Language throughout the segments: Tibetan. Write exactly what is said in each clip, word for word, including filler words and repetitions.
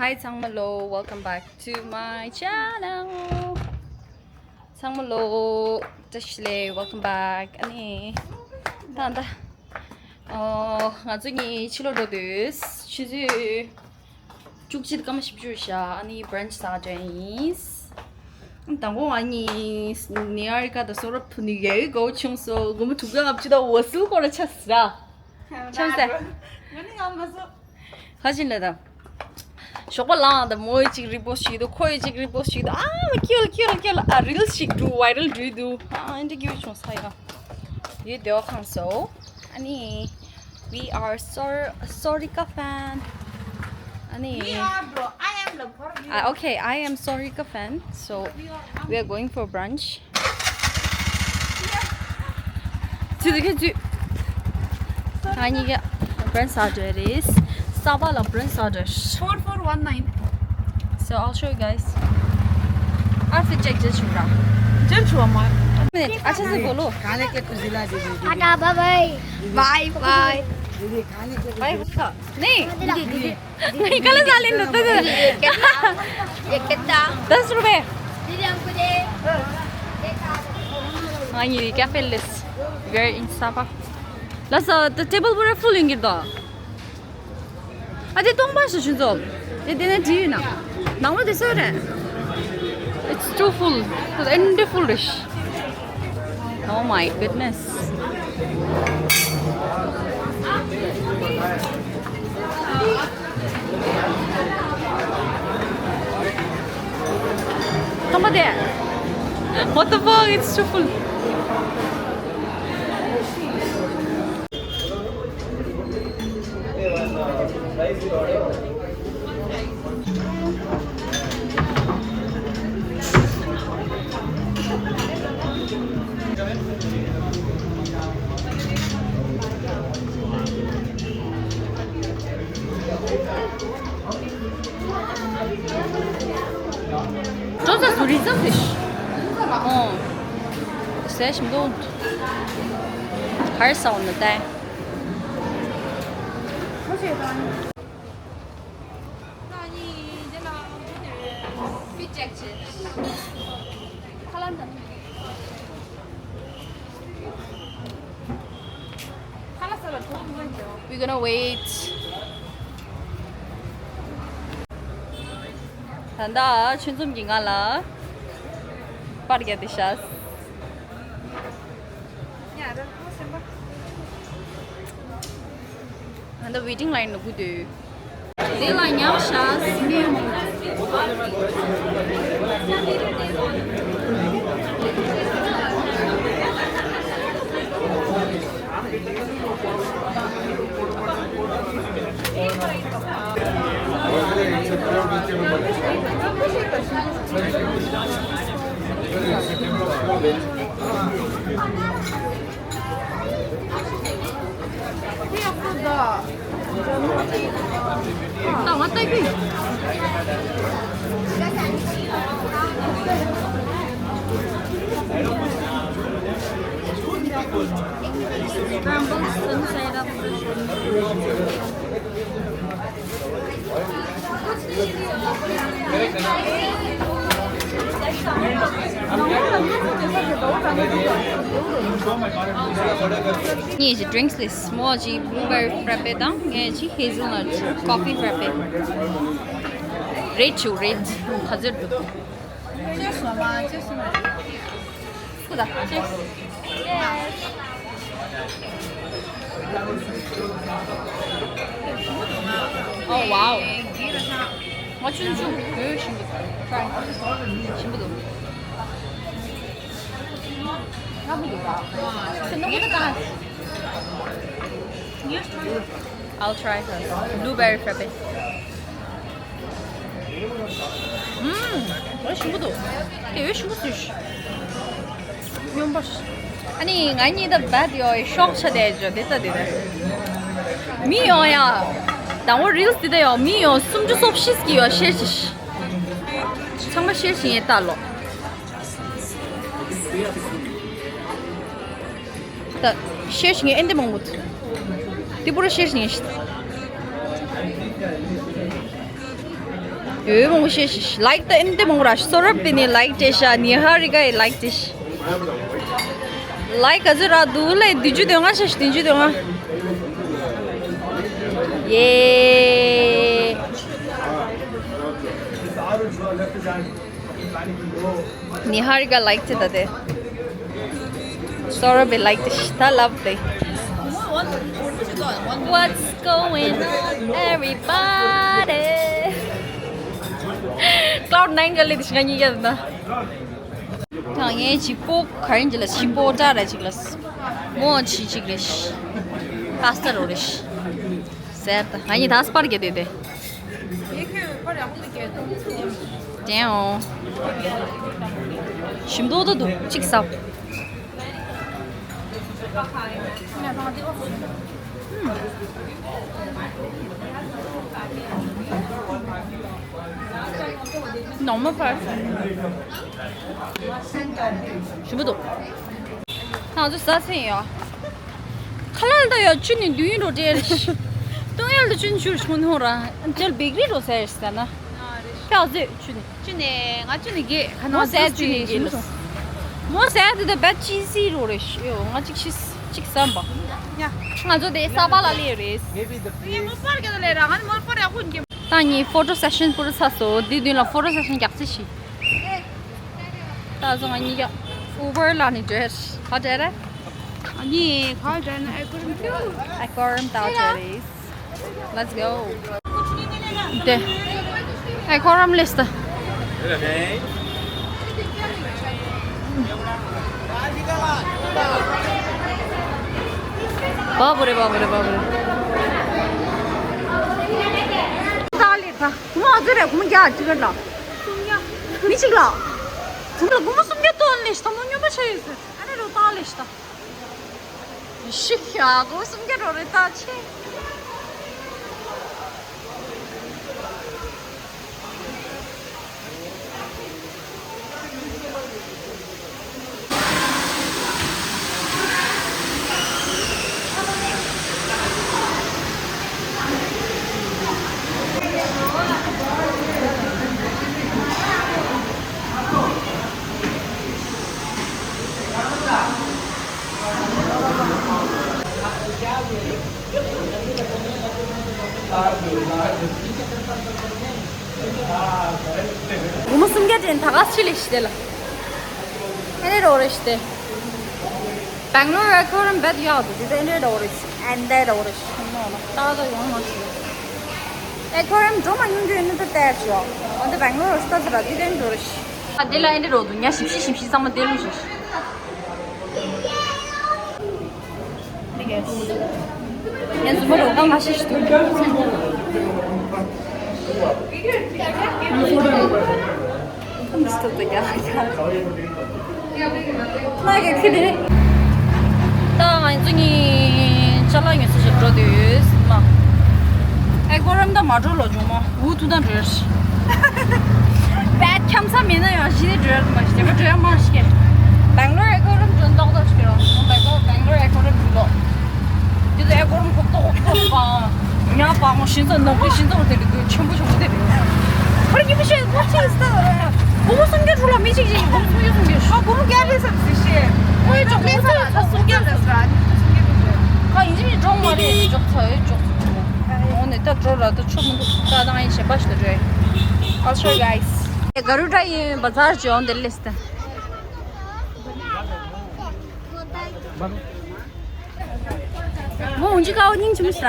Hi ཚང་མ་ལོ། Welcome back to my channel. ཚང་མ་ལོ་བཀྲ་ཤིས་བདེ་ལེགས། Welcome back. ཨ་ནི་ད་ད་ཨོ་ང་ཚོ་གཉིས་ཕྱི་ལོགས་འགྲོ་དུས་ཆུ་ཚོད་བཅུ་གཅིག་སྐར་མ་བཞི་བཅུ་ཤ། ཨ་ནི་brunch ཟ་འདྲ་ཡིན། དང་པོ་ང་གཉིས་ནི་ཨ་རི་ཀ་དང་སོ་རབ་ཐུ་ནི་ཡའི་གོ་ཆུང་སོ་སྒོར་མོ་དྲུག་སྟོང་ལྔ་བཅུ་དང་འོ་སུ་སྐོར་ལ་ཆ་ཟ། ཆང་ཟ། ང་ནི་ང་མ་སོ། ཧ་ཅིན་ལ་ད། ཞོགས་པ་ལངས་ད་མོ་ཡི་གཅིག་repost བྱེད་འདུག་ཁོ་ཡི་གཅིག་repost བྱེད་འདུག་ཨ་མ་ཁྱོད་ཁྱོད་ཁྱོད་ཨ་reels ཞིག་འགྲོ་viral འགྲོ་འདུག་ཨ་འདྲ་གྱུར་བྱུང་ས་ཡ། ཡོད་དེ་བ་ཁང་སོ། ཨ་ནི། We are Sor- Sorika fan. ཨ་ནི། We are, bro. I am the for you. Ah, okay, I am Sorika fan. So, we are going for brunch. ཚུད་དེ་ཁྱེད་ཚུད། ང་གཉིས་ཀ་brunch ཟ་འདོད་རེད། Starbucks ལ་brunch ཟ་འདོད། Four four one nine. So I'll show you guys. outfit check བྱེད་ཆུག་ར། ཅན་ཆུ་བ་མ། ཨ་ཆ་ཟེར་གོ་ལོ། ཁ་ལེ་ཀེ་ཏུ་ཟི་ལ་ཟི་ཟི། ཨ་ད་bye bye. Bye bye. ཟི་ཟི་ཁ་ལེ་ཀེ་ཏུ་ཟི་ལ། ནི། ནི་ག་ལ་ཟ་ལེན་འདུག་ཏུ་ཏུ། ཡེ་ཀེ་ཏ། ཡེ་ཀེ་ཏ། དེ་སུ་རེད། ང་གཉིས་cafe list. We're in Sapa. ལགས་སོ། The table བོ་ར་full ཡིན་གྱི་འདུག་ཨ་དེ་སྟོང་པ་ཞིག་ཆུ་ཚོད། དེ་དེ་ནས་བྲིས་ཡོད་ན། ནང་ལོ་དེ་སུ་རེད། It's too full. It's empty full རེད། Oh my goodness. སྟོང་པ་དེ། What the fuck? It's too full. ཀྲོ་ས་སུ་རི་ཙམ་ཟིག་ཨོ། ཟས་ཞིམ་པོ། ཧར་སའོ་ནི་ཏའི། We're gonna wait. ད་ལྟ་ཆུ་འཛོམས་ཀྱིས་ང་ལ་པར་བརྒྱབ་སྟེ་བཞག་ད་ལྟ་waiting line ལ་སྒུག་སྡོད། དེ་ལ་ཉམས་ཤག Scrambled sun side up. ངས་ཀྱི་drinks list མོ་ཀྱི་blueberry frappe དང་ངས་ཀྱི་hazelnut coffee frappe། རེད་ཆུ་རེད། ག་ཚོད་འདུག Cheers མ་མ། Cheers མ། སུ་ད། Cheers. Oh wow. ང་ཆུང་ཆུང་གོས་ཞིམ་པོ་འདུག try. ཞིམ་པོ་འདུག་ཡག་པོ་འདུག་ད། ཁྱོད་ནུ་གུ་ད་ག I'll try her blueberry frappe. ཨུམ། འོ་ཞིམ་པོ་འདུག་དེ་འོ་ཞིམ་པོ་ཟོས། སྨྱོན་པ། ཨ་ནི་ང་གཉིས་ད་བད་ཡོ་ཤོག་ཆ་དེ་ཇོ་དེ་ད་དེ་ད། མི་ཡོ་ཡ། དང་པོ་reels དེ་ད་ཡོ་མི་ཡོ་སུམ་ཅུ་སོ་བཞི་གི་ཡོ་ཤེར་ཅི། ཚང་མ་ཤེར་ཅི་ཡེ་ད་ལོ། ད་ཤེར་ཞིག་ཨེ་འདི་མང་པོ་འདུག་དེ་པུ་ར་ཤེར་ཞིག་ཤི། ཡོད་མང་པོ་ཤེས་ཤིག་ལའིཀ་ད་ཨིན་ཏེ་མང་པོ་ར་ཤི་སོ་རབ་པི་ནི་ལའིཀ་ཏེ་ཤ་ནི་ཧ་རི་ག་ཡི་ལའིཀ་ཏེ་ཤ་ལའིཀ་ག་ཚོད་ར་འདུག་ལེ། བདུན་ཅུ་དོན་ལྔ་ཤེས་ཤིག་བདུན་ཅུ་དོན་ལྔ། ཡེ། ནི་ཧ་རི་ག་ལའིཀ་ཏེ་ད་དེ། སོ་རབ་པི་ལའིཀ་ཏེ་ཤ་ད་ལབ་ལེ། What's going on, everybody? Cloud nine ག་ལེ་དེ་ཤ་ང་གཉིས་ཀ་ད། ད་ངས་ཅིག་པོ་ག་རེ་ཅིག་ལ་ཕྱི་པོ་ཏྲ་ར་ཅིག་ལ་མོ་ཆི་ཅིག་རེད། པ་སྟ་རོ་རེད། ཟེར་ད་ང་གཉིས་ད་སྤར་གྱི་དེ་དེ། དེའོ། ཞིམ་ཏོག་ཏོ་འདུག་ཅིག་ཟ། ནོར་མལ་ཕར། ཞིམ་པོ་འདུག་ང་ཚོ་ཟ་ཚན་ཡོད། ཁ་ལག་ལ་ད་ཡོད་ཆུ་ནི་འདུག་ཡིན་འགྲོ་བྲལ་རེད། བཏུང་ཡག་ལ་ཆུ་ནི་ཆུ་རེ་ཆུང་ནི་ཧོ་ར་འཇལ་བེག་རི་འགྲོ་ཟེར་ཟེར་ན། ཕྱག་ཟོས་ཆུ་ནི། ཆུ་ནི་ང་ཆུ་ནི་དགེ་ཁ་མོ་ནང་ཟས་ཟས་ཆུ་ནི་དགེ་ལ། མོ་ཟས་དེ་ད་བད་ཅི་སི་རོ་རེ་ཤི་ཡོ་ང་ཅིག་ཤི་ཅིག་བསམ་པ། ང་ཚོ་དེ་ས་པ་ལ་ལས་རེད། ངས་མོ་པར་ག་ལས་ར་ང་ནི་མོ་པར་ཡག་པོ་འགྱེམ། ད་ངའི་ཕོ་ཊོ་སེ་ཤན་པུ་ར་ཚར་སོང་། འདི་མདུན་ལ་ཕོ་ཊོ་སེ་ཤན་རྒྱག་རྩིས་ཤིག་ད་སོང་ང་གཉིས་ཀ་ཨུ་བར་ལ་ནི་འགྲོ་ཡ་ཧ་འགྲོ་ར། ཨ་ནི་ག་འགྲོ་ན་ཨེ་ཀོ་རམ་ཁྱུ། ཨེ་ཀོ་རམ་ད་འགྲོ་རེད། Let's go. དེ་ཨེ་ཀོ་རམ་ལེས་ད། བ་བུ་རེ་བ་བུ་རེ་བ་བུ་རེ། ད་ལེ་ད། ངོ་ཨ་ཙི་རེ་གུང་རྒྱ་ཅི་ག་ལ། མི་གཅིག་ལ། ཚང་ལ་སྒོར་མོ་སུམ་བརྒྱ་བཏོན་ལེ་ཤ་ད་མོ་སྨྱོན་པ་ཆགས་ཡོད་ཟེར། ཨ་ནི་རོ་ཏང་ལེ་ཤ་ད། ཤི་ཤ་སྒོར་མོ་སུམ་བརྒྱ་འགྲོ་རེ་ད་ཆེ། སྒོར་མོ་སུམ་བརྒྱ་དྲན་ད་ག་ཆི་ལེ་ཤི་དེ་ལ། ཨེ་ནེ་རོ་རེ་ཤི་དེ། སྦེང་ལོར་ཨེ་ཁོ་རམ་བེད་ཡོད་དེ་དེ་ཨེ་ནེ་རོ་རེ་ཤི་ཨེ་ནེ་རོ་རེ་ཤི་ནོ་ལ་ད་ད་ཡོང་མ་ཤི། ཨེ་ཁོ་རམ་འགྲོ་མ་ཡོང་རྒྱུ་ཡིན་ན་ད་དེར་ཤི་ཡོད། ཨ་ད་སྦེང་ལོར་ཤི་ད་ཚ་ར་དེ་དེ་ཨེ་ནེ་རོ་རེ་ཤི། ཨ་དེ་ལ་ཨེ་ནེ་རོ་དུ་ཉ་ཞིབ་ཤི་ཞིབ་ཤི་ཚང་མ་དེ་ལུ་ཤི། ངས་ཟུར་པ་རོགས་པ་མ་ཤེས་ཤིག་འདུག་མ་གི་ཁི་དེ། ད་ང་ཚོ་གཉིས་ཅ་ལག་ཉོ་ས་ཞིག་འགྲོ་དུས་མ། ཨེ་ཁོ་རམ་ད་མ་འགྲོ་ལོ་ཇོ་མོ། འུ་ཐུག་དང་འདྲེར། བད་འཁྱམ་ས་མེད་ན་ཡང་གཞི་ནས་འགྲོ་ཡ་མ་ཤེས་པ་འགྲོ་ཡ་མ་ཤེས། སྦེང་ལོར་ཨེ་ཁོ་རམ་འགྲོ་ཏོག་ཏོག་ཤེས་རོགས། སྦེང་ལོར་སྦེང་ལོར་ཨེ་ཁོ་རམ་འགྲོ་ལོ། དེ་ཚོ་ཨེ་ཁོ་རམ་ཁོག་ཏོག་ཁོག་ཏོག་པང་། ཉ་པང་ཤིན་ཚོ་ནག་པོ་ཤིན་ཚོ་དེ་འདྲ་ཆེན་པོ་ཆེན་པོ་དེ་རེད། ཁོ་རང་གཉིས་པོ་ཤེས་ཁོ་ཆེས་ས་རེད། སྒོར་མོ་སུམ་བརྒྱ་འགྲོ་ལ་མི་གཅིག་ཅིག་སྒོར་མོ་སུམ་བརྒྱ་སུམ་བརྒྱ། ཨ་སྒོར་མོ་བརྒྱ་རེད་བསམ་ཟིག་ཤེས། ཁོའི་ཅོག་ལེ་ས་ལ་ས་སུམ་བརྒྱ་རེད་ཟེར། ཨ་ནི་སུམ་བརྒྱ་རེད། ཁ་ཡིན་ཅི་མི་འགྲོ་མ་རེད་ཅོག་ཚ་ཡོད་ཅོག་ཚ། འོ་ནས་ད་འགྲོ་ར་ད་ཆོ་མི་འདུག་ད་ད་ཡིན་གཞན་པ་ཞིག་ལ་འགྲོ་ཡ། I'll show you guys. ཨེ་ག་རུ་ཏྲ་ཡིན་བ་ཛར་ཅོ་འདི་ལེས་ཏེ། མོ་འུན་ཅི་ཀའོ་སྙིང་ཅི་མི་ཤ་ཟ་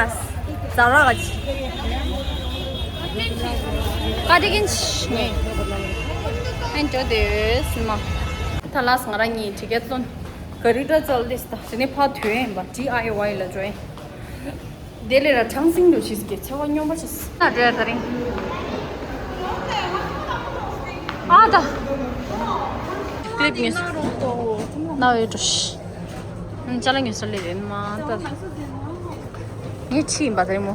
ར་ག་ཅི། ཀ་དེ་གིན་ཆི་ནི། ཨན་ཅོ་དེ་སི་མ། ད་ལ་སང་ར་ཉིན་ཊི་ཀེ་ཊི་ལོན། ག་རི་ཏྲ་ཙལ་དེ་སི་ད་དེ་ནས་ཕ་དུས་ཡིན་པ་ཌི་ཨའི་ཝའི་ལ་འགྲོ་ཡིན། དེ་ལས་ར་གྲང་སིང་འགྲོ་ཤིས་ཀྱི་ཚེ་བ་སྙོམས་པ་ཆེ་སི། ན་འགྲོ་ཡ་ད་རིང་། ཨ་ད། ཀི་ལིབ་ངེས་སུ། ན་འོས་འགྲོ་ཤི། ཅ་ལག་ཉོ་ས་ལས་རེད་མ་ད། ངས་ཁྲིད་ཡིན་པ་དེ་མོ།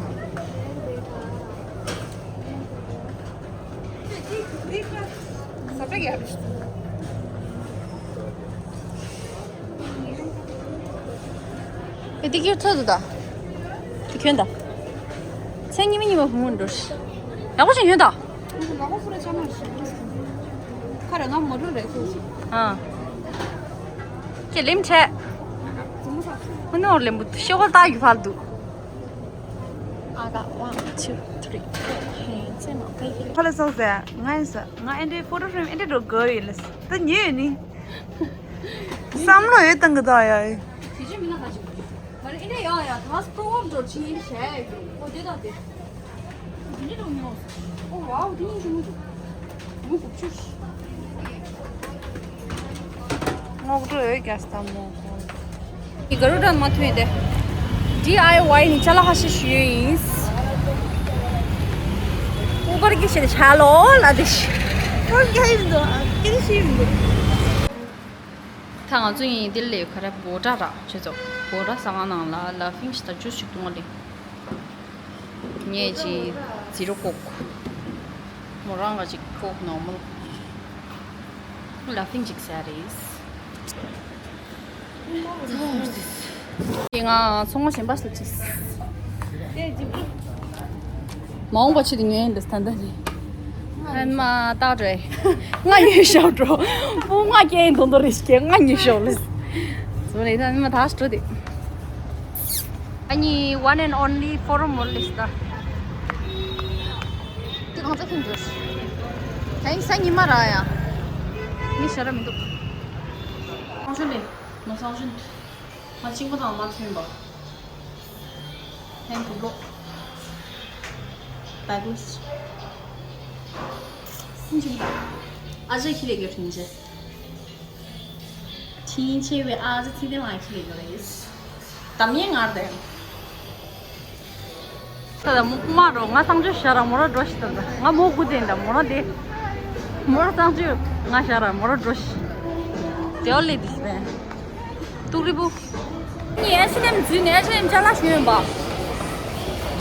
ཨེ་དེ་ཁྱོད་ཚོ་དུ་ད། དེ་ཁྱོད་ད། མཚན་ཉི་མ་ཉི་མ་བུ་མོ་འགྲོ་ཤི། ཡག་པོ་ཞིག་ཡོད་ད། ཁ་རེ་ང་མོ་ཊ་རེད་ཟེར་ཞིག་ཨ། ཁྱེད་ལེམ་ཆད། ཁོ་ནོར་ལེམ་བུ་ཤོག་ལྟ་ཡུ་ཕར་འདུག་ཨ་ད་one two three four ཧེ་ཙེ་མ་པེ་ཧེ། ཁ་ལ་སོང་ཟེར་ང་ཡིན་ས་ང་ཨེ་འདྲའི་ཕོ་ཊོ་ཧྥེམ་ཨེ་འདྲའི་འགྲོ་དགོས་ཡོད་ལ་ད་ཉོས་ཡོད་ནི། བསམ་བློ་ཡོད་བཏང་གི་ད་ཡ། དེ་ཅི་མིན་ན་ད་ཅི་མ་རེད་ཨེ་འདྲ་ཡ་ཡ་ད་སྤྲོ་བོ་འགྲོ་ཕྱིན་བྱས་ཡོད་ཨོ་དེ་ད་དེ། འདི་འདྲ་ཉོ། ཨོ་ཝའོ་འདི་ཡིན་ཞུ་མི་འདུག་མི་འགུག་ཆུ། སྔོག་འགྲོ་ཡོད་ཀྱང་སྟབས་མོ། ཡི་ག་རུ་དྲན་མ་ཐུན་ཏེ། ཌི་ཨའི་ཝའི་ནི་ཅ་ལག་ཧ་ཤི་ཞུ་ཡིན། ཨུ་བར་གི་ཤེད་ཆ་ལོ་ལ་དེ་ཤི། ཁོ་རྒྱ་ཡིན་འདུག་ཨ་སྐད་ཤི་ཡིན་འདུག་ད་ང་ཚོ་ཡིན་ལྡི་ལི་ལ་ཡོད་ཁ་ར་བོ་ཊ་ར་ཆེ་ཚོ་བོ་ཊ་ཟ་ཁང་ནང་ལ་ལ་ཕིང་ཤི་ད་ཇུས་ཤིག་བཏུང་བ་ལེ། ངས་ཅི་ཛི་རོ་ཀོག་མོ་རང་ལ་ཅིག་ཀོག་ནོར་མལ། ལ་ཕིང་ཅིག་ཟ་རེད། ང་ཚོང་མ་གཞན་པ་ཞིག་ཅིག་མ་འོངས་པ་ཆེད་དུ་ཉོས་ཡིན་འདུག་ད་ལྟ་ནི། ཨན་མ་ཏག་འགྲོ། ང་ཡོད་ཤག་འགྲོ། སྤུ་ང་སྐྱེ་ཡིན་དོན་དུ་རེ་ཞིག་ང་ཉོས་ཤོག་ལེ། ཟོ་ལེ་ད་ཨན་མ་ད་འགྲོ་དེ། ཨ་ནི་one and only forum mall ལེ་ཤི་ད། དེ་གང་ཚ་ཁྱིམ་འགྲོ། ད་ཡིན་ས་ཉི་མ་ར་ཡ། མི་ཤ་ར་མི་འདུག་ཁང་ཆུ་ལེ། མ་ཚང་ཆུ། ང་གཅིག་པོ་དང་མ་མཐུན་པ། ཧན་དུ་ལོ། བ་གུ་སི། སུན་ཆུང་། ཨ་ཅག་ཁྱི་ལས་གྱུར་ཐུན་ཆེ། ཐིན་ཆེ་བའི་ཨ་ཅག་ཐིན་ཏེ་ལང་ཁྱི་ལས་གྱུར་རེད། དམ་ཡེ་ངར་དེ། ད་ད་མོ་ཀུ་མ་རོ་ང་སང་ཆོས་ཤ་ར་མོ་ར་འགྲོ་ཤི་ད་ད་ང་མོ་ཀུ་དེ་འདྲ་མོ་ར་དེ། མོ་ར་སང་ཆོས་ང་ཤ་ར་མོ་ར་འགྲོ་ཤི། དེ་བ་ལེ་དི་ཤི་བས། ཏུག་རི་བུ། ངས་ཨེ་ཤི་ནེམ་འཛུལ་ནས་ཨེ་ཤི་ནེམ་ཅ་ལག་ཞུས་ཡོད་པ།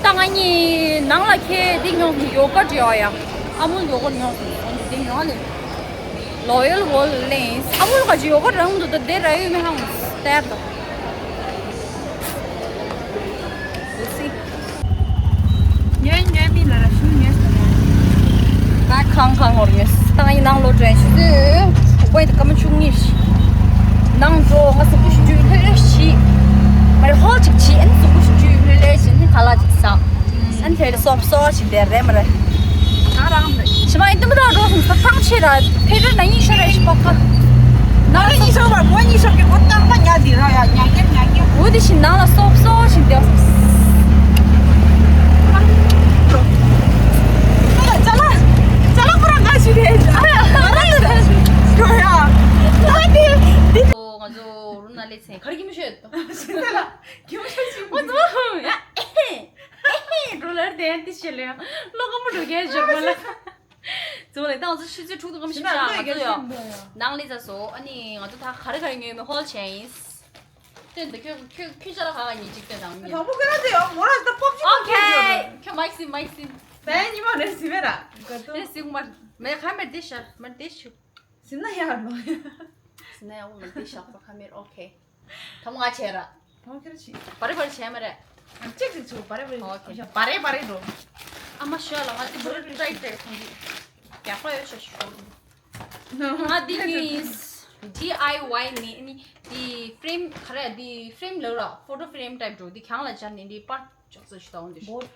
ད་ང་གཉིས་ནང་ལ་ཁྱེད་འདི་ཉོ་ཡོ་ག་འདྲ་ཡ། ཨ་མུལ་ཡོ་ག་འདྲ་ཉོ་འདི་ཉོ་ལེ། ལོ་ཡལ་ཝོལ་ལེན་ཨ་མུལ་ག་ཅི་ཡོ་ག་རང་འདུག་ད་དེ་ར་ཡོད་མི་ཧང་སྟེར་དོ། ཉོས་ཉོས་མི་ལ་ར་ཤུ་ཉོས་སོང་ཡ། ད་ཁང་ཁང་ངོར་ཉོས་ད་ཡིན་ནང་ལོ་དྲན་ཤི་ཟོས་ཝེ་ད་སྐར་མ་བཅུ་གཉིས་ཤི། ནང་འགྲོ་ང་གཟུགས་པོ་ཞིག་བཅུས་ལྷོད་ལྷོད་ཤི། མ་རེད་ཧོལ་ཅིག་ཆི་ཨན་གཟུགས་པོ་ཞིག་བཅུས་ལྷོད་ལྷོད་ཤི་ནི་ཁ་ལག་ཅིག་ཟ། ཨན་ཐེ་རི་སོབ་སོ་ཞིག་དེ་རེད་མ་རེད། ང་རང་རེད། ཞི་མ་ཡིན་དུམ་དང་འགྲོ་སོང་ས་ཐང་ཆེ་ར་ཐེ་རི་ན་ཡིན་ཤོ་རེ་ཤི་པོ་ཁ། ནང་ལ་ཉི་ཤོག་བར་མོ་ཉི་ཤོག་གི་མགོ་རྟག་པ་ཉལ་དེ་ར་ཡ་ཉལ་ཉལ་ཉལ་ཉལ། འོ་དེ་བཞིན་ནང་ལ་སོབ་སོབ་བཞིན་བསྡད་སོང་། ཨ་ལ་ཅ་ལག་ཅ་ལག་ཁོ་རང་ག་ཞིག་རེད། ཨ་ཡ་ང་རང་ཡོད་ད་ཞུ་ཡ། ཨ་དེ་དེ། ང་ཚོ་རུ་ན་ལེ་ཚན་ག་རེ་གི་མི་ཤོད་དོ། ཞིག་ལ་གི་མི་ཤོད་ཞིག་ང་ཚོ་ཡ་ཨེ་ཧེ་ཨེ་ཧེ་འགྲོ་ལར་དེ་ཡང་དེ་བཤད་ལ་ཡང་ལོ་ག་མོ་འགྲོ་གས་བཞག་མ་ལ། ཙུ་ལེ་ད་ང་ཚོ་ཆུ་ཚོད་དྲུག་དང་སྐར་མ་བཞི་བཅུ་ང་ཚོ་ཡོད་ནང་ལས་ཚ་སོ། ཨ་ནི་ང་ཚོ་ད་ག་རེ་ག་རེ་ཉོས་ནོ་ཧོལ་ཆེན་ཡིན། སྟོན་ད་ཁྱོད་ཁྱོད་ཁྱོད་ཅ་ལག་ག་ག་ཉོས་གཅིག་སྟོན་དང་མི་ཉོས། དང་པོ་ཁྱོད་རང་དེ་ཡོད་མོ་ར་ད་པོབ་ཅིག་ཨོ་ཁེ། ཁྱོད་མའིག་སིན་མའིག་སིན། ད་ཡིན་ཉི་མ་རེད་ཟི་མེད་ར། དེ་ཟི་མར་མེད་ཁ་མེར་དེ་ཤར་མར་དེ་ཤུ། ཟི་ན་ཡར་ལོ། ཟི་ན་ཡར་ལོ་མར་དེ་ཤར་ཁ་མེར་ཨོ་ཁེ། ད་མོ་ང་བྱས་ར། ད་མོ་ཁྱེད་ར་བྱས། བ་རེ་བ་རེ་བྱས་མ་རེད། ཨ་ཅིག་ཅིག་ཆུ་བ་རེ་བ་རེ། ཨོ་ཁེ། བ་རེ་བ་རེ་འགྲོ། ཨ་མ་ཤོད་ལ་ང་ཅི་བ་རེ་ཏྲའི་ཏྲའི་ཁོང་གི་རྒྱག་པ་ཡོད་ཤོད་ཤོད། ང་འདི་ཉིས་ཌི་ཨའི་ཝའི་ནི་ནི་འདི་ཕྲེམ་ག་རེ་འདི་ཕྲེམ་ལབ་ར་ཕོ་ཊོ་ཕྲེམ་ཊའིབ་འགྲོ་འདི་གང་ལ་སྦྱར་ནི་འདི་པར་ཅོག་ཙེ་ཞིག་ཏུ་འོང་འདི་ཤོད།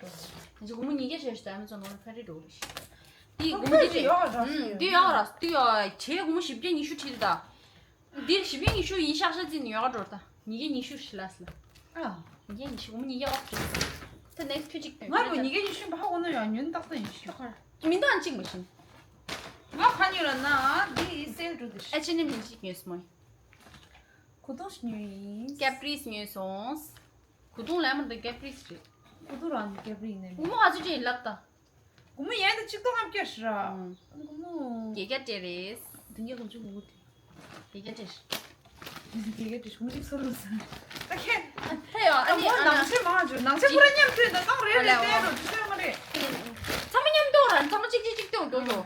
འདི་སྒོར་མོ་ཉིས་བརྒྱ་བྱས་ཤོད་ཨ་མ་ཛོན་ནང་ཕ་རི་འགྲོ་རེད། འདི་སྒོར་མོ་འདི་ཡོད་ར། འདི་ཡོད་ར་འདི་ཡོད་བྱས་སྒོར་མོ་བཞི་བརྒྱ་ཉི་ཤུ་ཁྲིད་ད། འདིར་བཞི་བརྒྱ་ཉི་ཤུ་ཡིན་ཤག་ཤག་ཅིག་ནི་ཡོད་ག་འགྲོ་ད། ཉིས་བརྒྱ་ཉི་ཤུ་ཞིག་ལ་སི་ལ། ཨ། ཉིས་བརྒྱ་ཉི་ཤུ་སྒོར་མོ་ཉིས་བརྒྱ་ཨོ་ཁེ། ད་ནེག་སི་ཐུ་ཅིག་ཏུ། ང་ལོ་ཉིས་བརྒྱ་ཉི་ཤུ་བ་ཧ་གོ་ནོ་ཡང་ཉུན་ཏག་ཏག་ཡིན་ཤག་མི་འདང་གཅིག་མ་ཤེས། ང་ག་ཉོས་ལ་ན་འདི་སེལ་འགྲོ་དུ་ཤི། ཨེཆ་ཨེན་ཨེམ་ནས་གཅིག་ཉོས་སོང་མོ། གོས་ཐུང་ཞིག་ཉོས་ཡིན། ཀེ་པི་རིས་ཉོས་སོང་། གོས་ཐུང་ལས་མ་འདི་ཀེ་པི་རིས་རེད། གོས་ཐུང་རང་ནི་ཀེ་པི་རིས་ནས་མིན། སྒོར་མོ་ག་ཚོད་ཅིག་ཡིན་ལབ་ད། སྒོར་མོ་ཡན་དུ་ཆིག་སྟོང་ལྔ་བརྒྱ་ཞིག་ར། ཨང་། སྒོར་མོ་བརྒྱད་བརྒྱ་སྤྲད་རེད། བདུན་བརྒྱ་དགུ་བཅུ་གོ་དགུ་དེ། བརྒྱད་བརྒྱ་སྤྲད། བརྒྱད་བརྒྱ་སྤྲད་སྒོར་མོ་གཅིག་སོ་རུ་ཟ། ད་ཁྱེད། ད་ཡོ་ཨ་ནི་ཨ་ནི་ནང་ཆེན་མང་ཆུ་ནང་ཆེན་ཁོ་ར་མཉམ་དུ་ཡོད་ད་གང་རེད་རེད་ཨ་ལེ་ཨ་ལེ་ཨ་ལེ། དེ་མ་རེད། ཚང་མ་མཉམ་དུ་ར་ཚང་མ་གཅིག་གཅིག་གཅིག་ཏུ་འགྲོ་འགྲོ།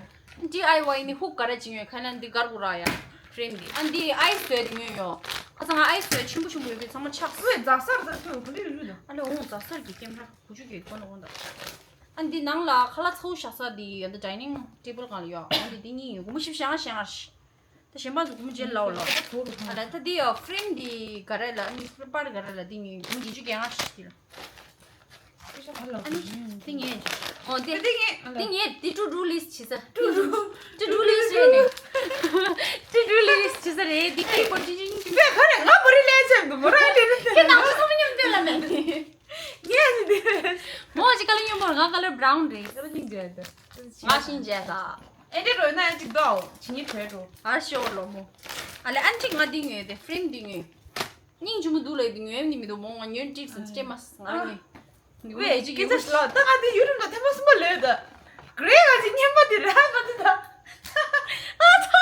ཌི་ཨའི་ཝའི་ནི་ཧུག་ག་ར་ཅིག་ཡོད་ཁ་ན་འདི་གར་གུ་ར་ཡ། ཕྲེམ་འདི་ཨ་འདི་ཨའི་སི་བཟོས་ཏེ་ཉོས་ཡོད། ཁ་སང་ཨའི་སི་བཟོས་ཆེན་པོ་ཆེན་པོ་ཡོད་པའི་ཚང་མ་ཆག་སོང་། ཨོའི་རྫ་སར་རྫ་ཐོས་གོ་ལི་རུ་དང་། ཨ་ལེ་འོང་རྫ་སར་གྱི་ཀེམ་ར་གུ་ཆུ་གི་གོ་ན་འོང་དང་། ཨ་འདི་ནང་ལ་ཁ་ལག་ཚ་བོ་བཞག་ས་འདི་ཡོད་འདི་dining table སྒང་ལ་ཡོད། ཨ་འདི་འདི་གཉིས་ཡོད། སྒོར་མོ་བཞི་བཅུ་ཞེ་ལྔ་ཞེ་ལྔ་རེད། ད་གཞན་པ་ཚོ་སྒོར་མོ་བརྗེ་ལའོ་ལོ། ཨ་ལ་ད་འདི་ཡོད་frame འདི་ག་རེ་ལ་newspaper ག་རེ་ལ་འདི་གཉིས་སྒོར་མོ་བརྒྱད་ཅུ་གྱ་ལྔ་རེད་འདི་ལ། ཨ་ནི་འདི་ངས་ཨོ་འདི་འདི་ངས་འདི་ངས་འདི་to do list བྱེད་ས། to do to do list བྱས་ནས། to do list བྱེད་ས་རེད། འདི་ཁྱི་པོ་ཅི་ཅི་ཅི། དེ་ག་རེ་ང་མོ་རི་ལས་བྱས་འདུག་མོ་ར་དེ་ཁྱེད་ནང་ཚོ་མཉམ་དུ་ལ་མེད། ངས་ནི་དེ། མོ་ཅི་ཀ་ལ་སྔོན་པོར་ང་ཀ་ལར་brown རེད། ཀ་ལ་སྙིང་རྗེ་དེ། ང་ཤིང་རྗེ་ད། ཨེ་འདྲེ་རོལ་ན་ཡང་ཅིག་དོ་ཇི་ཉི་བྲོས་འགྲོ། ཨ་ཤོ་ལོ་མོ། ཨ་ལེ་ཨན་ཅིག་ང་འདི་ཉོས་དེ་frame འདི་ཉོས། སྙིང་རྗེ་མོ་འདུག་ལ་འདི་ཉོས་ནི་མི་འདུག་མོ་ང་ཉོས་ཀྲིག་སི་སྤྲད་མ་སོང་ང་རང་ཉོས། འདི་ཝེ་ཅི་ཀི་ཙ་ཤི་ལོ་ད་ང་འདི་ཡུ་རུ་ན་ཐེ་མ་སུམ་པ་ལོས་ད། གྲེ་ང་ཅི་སྙན་པ་འདི་ར་ང་འདི་ད། ཨ་ཚ།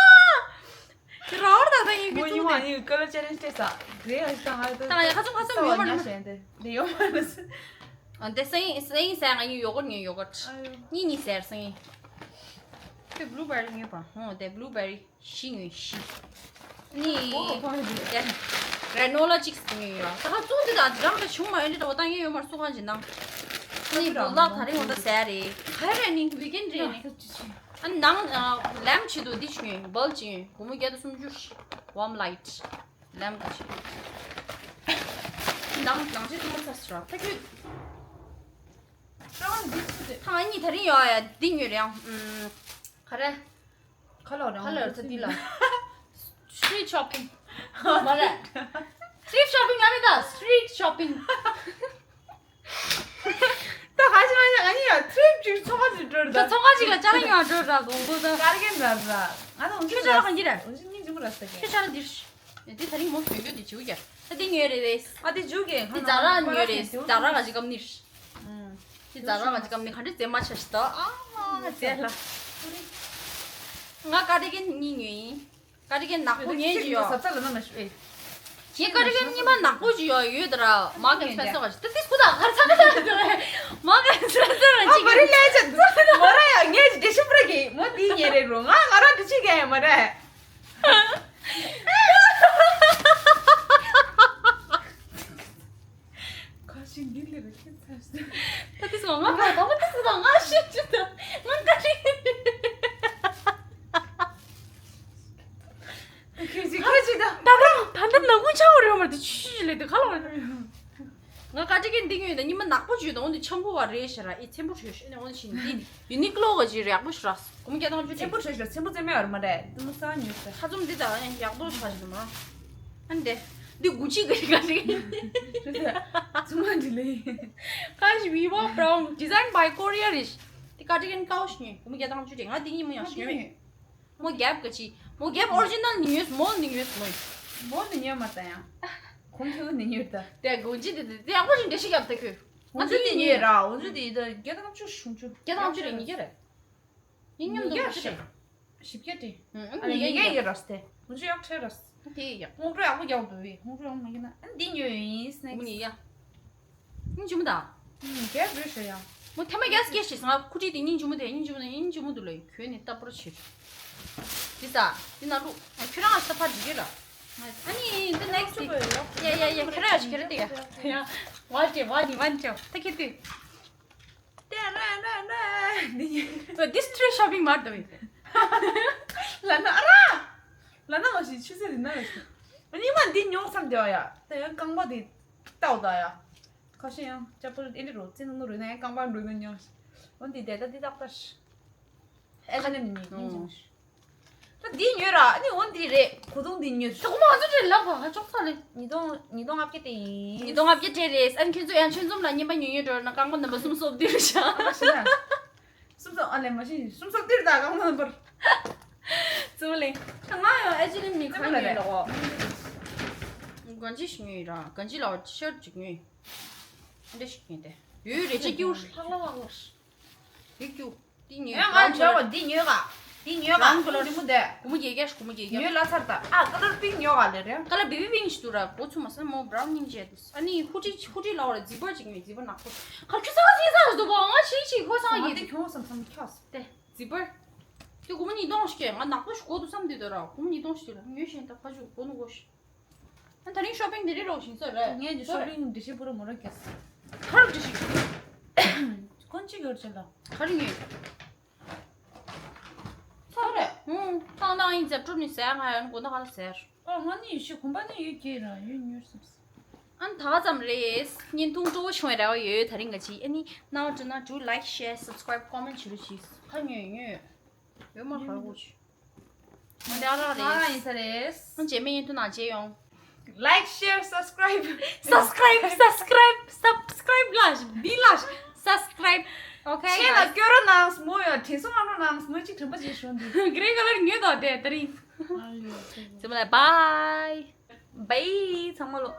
དེ་ར་བར་ད་ད་ཡིན་མོ་གི་ཡིན་བ་ཡིན་ཀ་ལ་ཅེ་རེན་ཊི་སྟེ་ས། གྲེ་ང་ཅི་ད་ང་ད། ད་ཡ་ཁ་ཚུམ་ཁ་ཚུམ་ཡོད་མ་རེད། ས་བ་ཉ་ཞན་དེ་འདི་ཡོད་མ་རེད། ཨ་འདི་སེང་སེང་སེང་ང་ཡིན་ཡོ་གུར་ཉོས་ཡོ་གུར། གཉིས་གཉིས་ཟེར་སེང་། ཁྱོད་blueberry ཉོས་པ་ཧོ་དེ་blueberry། བཞི་ཉོས་བཞི། ནི། ཨོ་ཁོང་གི་དེ་granola chicks ཉོས་ཡོད། ད་ཁ་བཙུགས་འདི་དང་འདི་རང་ད་བྱུང་མ་ཡོད་འདི་འདྲ་བ་ད་ངས་ཡོད་མར་སུ་ཁང་ཅིག་ནང་། ནི་བོ་ལག་ད་རིང་འོ་ད་ཟས་རེད། ག་རེ་ནི་weekend རེད་ནི། ཨ་ནང་ལེམ་བྱེད་དུ་འདི་ཅིག་ཉོས་བལ་ཅིག་ཉོས་སྒོར་མོ་བརྒྱ་དང་སུམ་ཅུ། warm light ལེམ་ག་ཅིག་ནང་ནང་ཆེ་ཐུག་མ་ཚ་སི་ར་ད་ཁྱོད། ད་ང་གཉིས་ད་རིང་ཡོད་ཡ་འདི་ཉོས་རེད་ཡང་། ག་རེ། ཁ་ལོ་རང་ཁ་ལོ་ཚ་འདི་ལ། street shopping མ་རེད། thrift shopping ལ་མི་ད་street shopping ད་ག་ཅི་མ་ཅི་ང་གཉིས་ཡང་trip ཅིག་ཚོང་ཁང་ཅིག་འགྲོ་རེད་ད། ཚོང་ཁང་ཅིག་ལ་ཅ་ལག་ཉོ་འགྲོ་ར་དགོང་དགོང་ད། ཀར་གན་ར་ར་ང་ད་འུ་ཅི་ཁྱོད་ཅ་ལག་གང་གི་རེད། འུ་ཅི་གཉིས་ཅིག་མོ་ར་ས་གི་ཁྱོད་ཅ་ལག་འདིར། འདི་ད་རིང་མོ་གྱོན་གྱོན་འདི་བྱེད་ཀྱ། ད་འདི་ཉོས་རེད་རེད། ཨ་འདི་འཇུ་གི་འདི་ཛ་ར་ཉོས་རེད། ཛ་ར་ག་ཅི་སྐམ་ནིར། འདི་ཛ་ར་ག་ཅི་སྐམ་ནི་ག་འདྲ་རྫས་མ་ཆ་ཞིག་ད། ཨ་མ་རྫས་ལ། ང་ཀ་ཏི་གན་གཉིས་ཉོས་ཡིན། ཀ་ཏི་གན་ནག་པོ་ཉོས་ཀྱི་ཡོད། ཟབ་ཚ་ལ་ན་མ་ཞུ་ཨེ། ཞེས་ཀ་ཏི་གན་གཉིས་མ་ནག་པོ་ཅིག་ཡོད་ཡོད་ད་ར། མ་གན་ཚོད་ཚོད་ག་ཞིག་ད་དེ་སུ་དང་གར་ཚ་ག་ཚ་ག་ཚ་མ་གན་ཚོད་ཚོད་ག་ཅིག་མ་རེད་ལས་ཅན་མ་ར་ཡ་ངས་ཀྱི་འདྲེ་ཤི་པྲ་གི་མོ་དེ་ཉེ་རེད་རུང་ང་ང་རང་འདྲི་ཅིག་ག་ཡ་མ་རེད། ཁ་ཞིག་འདི་ལས་རེ་ཁྱེད་ཚར་སོང་། ད་དེ་སོང་ང་ཕར་དང་པོ་དེ་སོང་ང་ཤེས་ཅི་ད་ང་ཀ་ཅི། ཁྱེད་ཅི་ཁ་ཅི་ད། ད་ད་ད་ད་ནག་པོ་ཆགས་པ་རེད་མ་དེ་ཆུ་ཆུ་ལས་དེ་ཁ་ལོ་རེད། ང་ཀ་ཅི་གི་འདི་ངོས་ད་ཉི་མ་ནག་པོ་བྱོས་དང་འོན་ཏེ་ཆམ་པོ་བ་རེད་ཤ་ར་ཨི་ཚེམ་པོ་བྱོས་ཤ་ནས་འོན་ཏེ་ཤིན་འདི་ཡུ་ནི་ཀློ་ག་ཅི་རེད་ཡག་པོ་ཤ་ར། གོང་རྒྱ་ཐང་ཆུ་ཆེན་པོ་བྱས་ཤོག་ཆེན་པོ་རྩེ་མོ་ཡོད་མ་རེད། དེ་མོ་ས་ཉོས་ཟེར། ཁ་ཚོམ་འདི་དང་ཡག་པོ་ཆགས་ཤིག་མ། ཨ་འདི། འདི་གུ་ཅི་ག་རེ་ག་རེ། ཚུ་མ་འདི་ལེ། ཀ་ཤི་ཝི་ཝོ་བྷ་རའུན། Designed by Korea རེད། འདི་ཀ་ཏི་གན་ཀའོ་ཤི་ཉོས། གོང་རྒྱ་ཐང་ཆུ་དེ་ང་འདི་གཉིས་མོ་ཡང་ཤི་ཉོས་མེད། མོ་རྒྱབ་ག་ཅི། མོ་རྒྱབ་ཨོ་རི་ཇི་ནལ་ནི་ཉོས། མོལ་ནི་ཉོས་མོ། མོལ་ནི་ཉོས་མ་ད་ཡང་། གོང་ཁྱེད་ནི་ཉོས་ད། དེ་གུ་ཅི་འདི་འདི་ཡག་པོ་ཞིག་འདྲ་ཞིག་རྒྱབ་ད་ཁྱོད། ང་འོན་ཏེ་འདི་ཉོས་ར། འོན་ཏེ་འདི་ད་རྒྱ་ཐང་ཆུ་ཤུང་ཆུ། རྒྱ་ཐང་ཆུ་རེད་ཉིས་བརྒྱ་རེད། ཡིན་མཉམ་དུ་ཉིས་བརྒྱ་ཞིག་རེད། བཞི་བརྒྱ་སྟེ། ཨ་ཨ་ནི་ཡ་ཡ་ཡ་ར་སྟེ། ངུ་ཆུ་ཡག་ཁྲེ་ར་སྟེ། དེ་ཡག་དངོས་གྲུབ་ཡག་པོ་རྒྱག་འདུག་བས་དངོས་གྲུབ་ཡག་མ་ཡིན་ན་ཨ་འདི་ཉོས་ཡིན་སྣེ། མུ་ནི་ཡ། ཡིན་ཅི་མི་ད། ཨུམ་རྒྱལ་བོད་ཤོད་ཡ། མོ་ཐེ་མ་རྒྱལ་སྐྱེ་ཤེས་ང་ཁུ་ཁྲིད་དེ་སྙིང་རྗེ་མོ་དེ་སྙིང་རྗེ་མོ་དེ་སྙིང་རྗེ་མོ་འདུག་ལ་ཁྱོད་ནི་ལྟ་བུར་བྱེད། འདི་ས། འདི་ན་ལུ། ཁྱོད་རང་ཨ་ས་ཕར་འཇིག་གི་ལ། ཨ་ནི་འདི་next ཡ་ཡ་ཡ་ཁྱོད་རང་ཨ་ཞིག་ཁྱོད་ར་དེ་ཡ། ཡ། ཝ་ཅེ་ཝ་ནི་ཝ་ཅེ་ད་ཁྱེད་དུས། ཏེ་ར་ར་ར། འདི་ཡིན། འདི་street shopping མར་དུ་ཡིན། ལ་ན་ར། ལ་ན་མ་ཤི་ཆུ་ཚོད་རི་ན་ར་ཤི། ཉི་མ་འདི་ཉོ་བསམ་དེ་བ་ཡ། ད་ཡང་རྐང་པ་དེ་ལྟ་བ་ད་ཡ། ཁ་ཤས་ཡང་ཅ་པོ་ཨེ་འདྲི་རོ་ཙེ་ནོ་ནོ་རུ་ན་ཡང་རྐང་པ་འགྲོ་ན་ཉོ་ཤི། འོན་ཏེ་དེ་ད་འདི་ཏག་ཏག་ཤི། ཨེ་ཁ་ནེ་མི་ཉོ་ཉོ་ཤི། ད་འདི་ཉོས་ར་ཨ་ནི་འོ་འདི་རེད། གོ་དོང་འདི་ཉོས། ད་གོ་མ་ང་ཚོ་འདྲེ་ལབ་པ་ང་ཅོག་ཚ་ལེ། ཉིས་སྟོང་ཉིས་སྟོང་ལྔ་བརྒྱ་དེ་ཡིན། ཉིས་སྟོང་ལྔ་བརྒྱ་དེ་རེད། ཨ་ནི་ཁྱོད་ཚོ་ཡང་ཆོས་འཛོམས་ལ་རྔན་པ་ཉོས་ཉོས་འགྲོ་ན་རྐང་པ་ནམ་པ་གསུམ་སོབ་འདི་རུ་བཞག་ཨ་ཤི་ན། གསུམ་སོབ་ཨ་ལེ་མ་ཤི་གསུམ་སོབ་འདིར་ད་རྐང་པ་ནམ་པར། གཙོ་བོ་ལེ། ད་ང་ཡང་ཨེ་ཅི་ལི་མི་གང་ཉོས་ལ་གོ། གང་ཅི་ཞིག་ཉོས་ར་གང་ཅི་ལ་ཤར་ཅིག་ཉོས། འདྲ་ཞིག་ཉོས་ཏེ། ཡོད་རེ་ཅིག་ཀྱུ་ལྷག་ལྷག་ལྷག་ལྷག་ཡོད་ཀྱུ། འདི་ཉོས། ཡང་ང་brown ཉོས་པ་འདི་ཉོས་ག་འདི་ཉོས་ག brown color རི་མོ་དེ། སྒོར་མོ་བརྒྱད་བརྒྱ་སྒོར་མོ་བརྒྱད་བརྒྱ། ཉོས་ལ་ཚར་ད་ཨ་color pink ཉོས་ག་ལེ་རེད། color baby pink ཞིག་འདུག་ར་གོ་ཚུ་མ་སོང་མོ་brown ཉིན་བྱས་འདུག་ཨ་ནི་ཧུ་ཌི་ཧུ་ཌི་ལ་བ་ར་zipper ཅིག་ཉོས་zipper ནག་པོ། ཁ་ཁྱུ་ས་ཁ་ཅིག་ས་འདུག་ག་ང་ཞིག་ཞིག་ཁོ་སང་ཡིན། དེ་ཁྱོད་སང་སང་ཁྱོད་དེ་zipper དེ་སྒོར་མོ་ཉིས་སྟོང་ཞིག་ང་ནག་པོ་ཞིག་གོ་འདུག་བསམ་དུས་ད་ར་སྒོར་མོ་ཉིས་སྟོང་ཞིག་ལ་ཉོས་ཤེས་ད་ཁ་ཆུ་གོ་ནུ་གོ་ཞིག་ཨ་ད་རིང་shopping དེ་རིང་རོགས་ཞིང་ས་རེད། ངས་ཀྱི་shopping འདྲི་ཤེས་པུ་ར་མོ་ར་གེ་ས། ཁ་རུ་འདྲི་ཤེས། ཁོ་ གཅིག་ཡོད་ཅེ་ལ། ག་རེ་ཉོས། ཚར་རེད། ཧུང་། ཏང་ཏང་ཡིན་ཟེར་སྒྲུབ་ནི་ཟེར། ང་ཡང་དགོང་དག་ག་ལ་ཟེར། ཨ་ང་ནི་ཡོད་ཤི་གོམ་པ་ནི་ཡོད་ཀྱི་ར་ཡོད་ཉོས་སམ། ཨ་ནི་ད་ག་ཙམ་རེད། བརྙན་ཐུང་སྤྲོ་བོ་བྱུང་བའི་རེ་བ་ཡོད། ད་རིང་ག་ཅི་ཨ་ནི་རྣ་བ་འགྲོ་ན་འགྲོ། like share subscribe comment བྱེད་རོགས་གྱིས། ཁ་ཉོས་ཉོས་ཡོད་མ་ག་རེ་གོ་ཆི། ང་འདི་ཨ་རག་ང་རང་ཡིན་རེད། ས་རེད། ཨ་རྗེས་མའི་བརྙན་ཐུང་ནང་མཇལ་ཡོང་། like share subscribe subscribe subscribe subscribe ལ་འདི་ལ་subscribe okay ཆེ་ལ་guys སྐྱོ་རོ་ནང་སྨོ་ཡོད་དྲིན་གསོ་ང་རོ་ནང་སྨོ་གཅིག་དྲན་པ་ཅིག་ཤོར་འདུག green color ཉོས་དོ་དེ་ད་རིང་། ཚང་མ་ལ་bye bye ཚང་མ་ལོ།